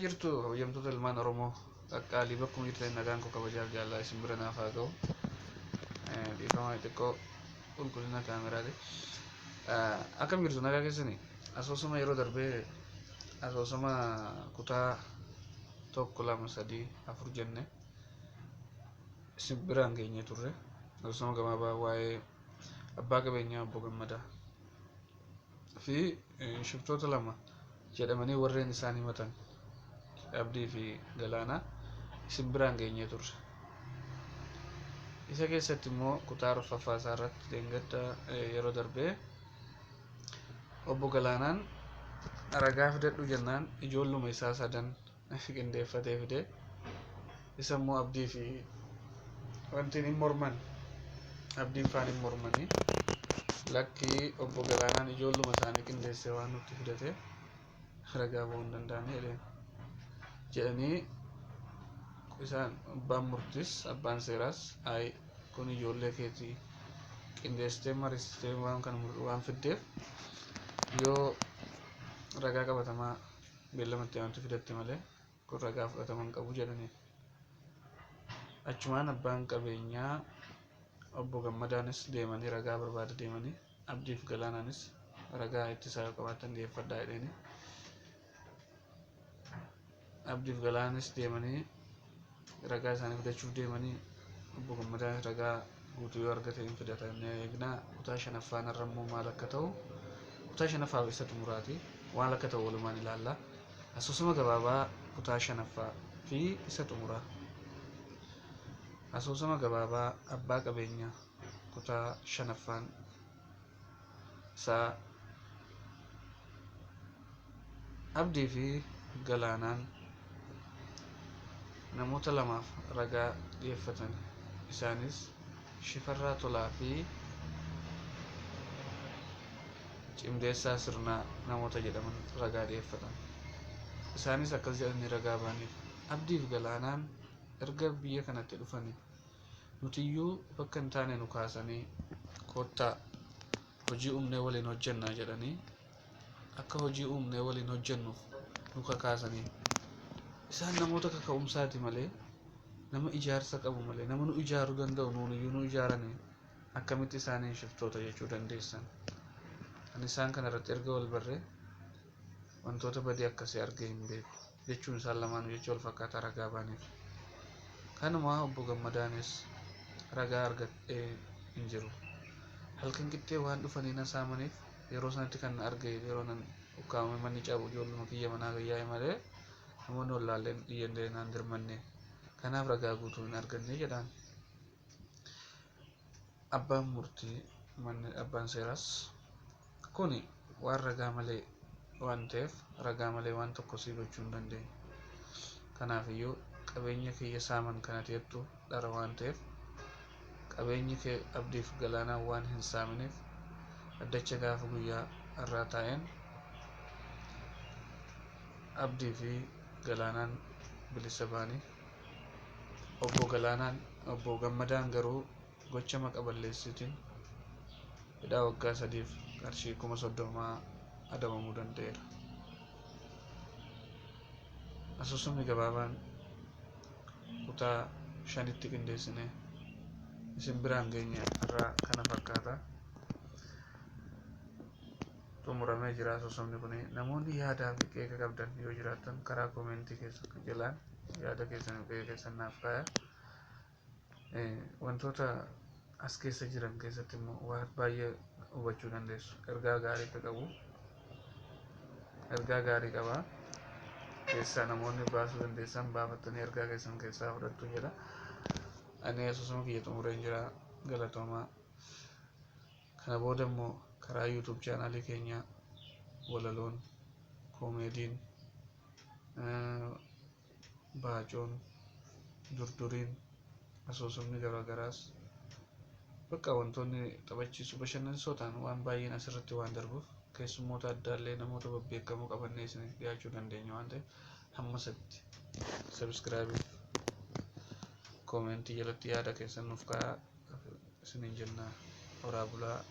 Jirtu kabajamtoota ilmaan Oromoo qaqqaalii, bakkuma jirtan nagaan koo kabajaaf jaalala isin bira naaf haa ga'u. Dhiifama xiqqoo qulqullina kaameraati. Akkam jirtu, nagaa keessanii? Asoosama yeroo darbee asoosama kutaa 1, 2, 3, 4 jenne isin biraan geenye turre. Asoosama gabaabaa waa'ee abbaa qabeenyaa obbo Gammadaa fi shiftoota lama jedhamanii warreen isaan himatan Abdii fi Galaanaa isin biraan geenyee turre. Isa keessatti immoo kutaa arfaffaa isaa irratti deengadda yeroo darbee obbo Galaanaan ragaa fidadhu jennaan ijoolluma isaa sadan qindeeffatee fide. Isa immoo Abdii fi wantiin hin morman, Abdiin faan hin mormanii, lakkii, obbo Galaanaan ijoolluma isaanii qindeessee waan nutti fidate ragaa ba'uu hin danda'anii jedheen jedhanii. Isaan abbaan murtis abbaan seeraas, ayi, kun ijoollee keetii qindeessitee maristee waan kana waan fiddeef, yoo ragaa qabatamaa beellamatti aantu fidatte malee kun ragaa fudhatama hin qabu jedhanii. Achumaan abbaan qabeenyaa obbo Gammadaanis deemanii ragaa barbaada deemanii, Abdiif Galaanaanis ragaa ittisaa yoo qabaatan dhiyeeffadhaa jedheeni. Abdiif Galaanis deemanii ragaa isaanii fidachuuf deemanii, obbo Gammadaanis ragaa guutuu yoo argate hin fidata jennee eegnaa. Kutaa shanaffaan irra immoo maal akka ta'u, kutaa shanaffaaf isa xumuraati, maal akka ta'u walumaan ilaalla. Asoosama gabaabaa kutaa shanaffaa fi isa xumuraa. Asoosama gabaabaa abbaa qabeenyaa kutaa shanaffaan isaa. Abdii fi Galaanaan namoota lamaaf ragaa dhiyeeffatan. Isaanis Shifarraa Tolaa fi Cimdeessaa Sirnaa namoota jedhaman ragaa dhiyeeffatan. Isaanis akkas jedhanii ragaa ba'aniif: Abdii fi Galaanaan erga biyya kanatti dhufanii nutiyyuu bakka hin taane nu kaasanii, koottaa hojii uumnee waliin hojjennaa jedhanii, akka hojii uumnee waliin hojjennuuf nu kakaasanii. Isaan namoota kaka'umsaati malee, nama ijaarsa qabu malee, nama nu ijaaruu danda'u nuuniyyuu nu ijaaranii, akkamitti isaaniin shiftoota jechuu dandeessan? Ani isaan kana irratti erga wal barree wantoota badii akkasii argee hin beeku jechuun isaan lamaanuu jecha wal fakkaataa ragaa ba'aniif. Kanuma obbo Gammadaanis ragaa argadhee hin jiru. Halkan qixxee waan dhufanii na saamaniif, yeroo sanatti kan na arge yeroo nan ukkaamame manni cabu ijoolluma kiyya manaa yaa'e malee namoonni ollaalleen iyyallee naan dirmanne. Kanaaf ragaa guutuu hin arganne jedhaan. Abbaan murtii manni abbaan seeraas kuni waan ragaa malee waan ta'eef, ragaa malee waan tokko sii gochuu hin dandeenyu. Kanaafiyyuu qabeenya kiyya saaman kanati jettu dhara waan ta'eef, qabeenyi kee Abdiif Galaanaan waan hin saaminiif, dhaddacha gaafa guyyaa har'aa taa'een Abdii fi Galaanaan bilisa ba'anii, obbo Galaanaan obbo Gammadaan garuu gocha maqa balleessiitiin hidhaa waggaa 3f qarshii 30,000 adabamuu danda'eera. Asoosamni gabaabaan kutaa shanitti qindeessine isin biraan geenye irraa kana fakkaata. Xumuramee jira asoosamni kun. Namoonni yaadaa fi qeeqa qabdan yoo jiraattan karaa koomentii keessa jalaan yaada keessan fi qeeqa keessan naaf kaaya. Wantoota as keessa jiran keessatti immoo waan baay'ee hubachuu dandeessu. Ergaa gaarii akka qabu, ergaa gaarii qaba. Keessaa namoonni baasuu dandeessan baafattanii ergaa keessan keessaa fudhattu jedha. Ani asoosama kiyya xumureen jira. Galatoomaa. Kana booda immoo karaa YouTube chaanaalii keenyaa walaloon, koomeediin, baacoon, durduriin, asoosamni garaagaraas, bakka wantoonni taphachiisu bashannansiisoo ta'an waan baay'een asirratti waan darbuuf, keessummoota addaallee namoota babbeekamoo qabannee isiniif dhiyaachuu dandeenya waan ta'eef, hamma satti subscribe, koomentii jalatti yaada keessan nuuf kaa'aa isiniin jenna. Horaa bulaa,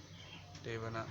deebanaa.